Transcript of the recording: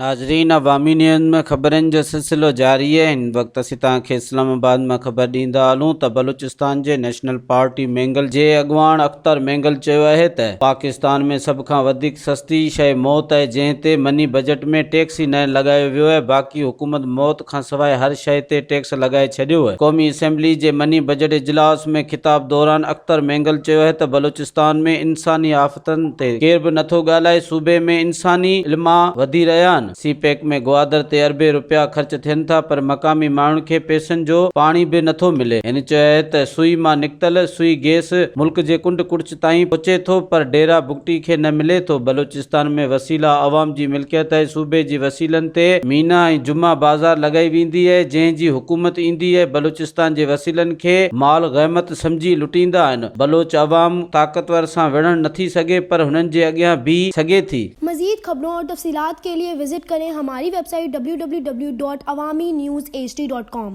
ناظرين عوامي نيوز ۾ خبرن جو سلسلو جاري آهي هن وقت اسين توهان کي اسلام آباد مان خبر ڏيندا هلون ته بلوچستان جي نيشنل پارٽي مينگل جي اڳواڻ اختر مينگل چيو آهي ته پاڪستان ۾ سڀ کان وڌيڪ سستي شيء موت آهي جنهن تي مني بجيٽ ۾ ٽيڪس ئي نه لڳايو ويو آهي باقي حڪومت موت کانسواء هر شيء تي ٽيڪس لڳائي ڇڏيو آهي قومي اسيمبلي جي مني بجيٽ اجلاس ۾ خطاب دوران اختر مينگل چيو آهي ته بلوچستان ۾ انساني آفتن تي ڪير به نٿو ڳالهائي، صوبي ۾ انساني الميا وڌي رهيا آهن، سي پيڪ ۾ گوادر تي اربين رپيا خرچ ٿين ٿا پر مقامي ماڻهن کي پئسن جو پاڻي به نٿو ملي، هن چيو آهي ته سوئي مان نڪتل سوئي گئس ملڪ جي ڪنڊ ڪڙڇ تائين پهچي ٿو پر ڊيرا بگٽي کي نه ملي ٿو، بلوچستان ۾ وسيلا عوام جي ملڪيت آهي، صوبي جي وسيلن تي مينا ۽ جمعه بازار لڳائي ويندي آهي، جنهن جي حڪومت ايندي آهي بلوچستان جي وسيلن کي مال غيمت سمجهي لٽيندا آهن، بلوچ عوام طاقتور سان وڙهڻ نٿي سگهي پر هنن جي اڳيان بيهي سگهي ٿي. مزيد خبرون اور تفصيلات کے لئے وزٽ ڪرين ھماري web site www.awamiNewsHD.com.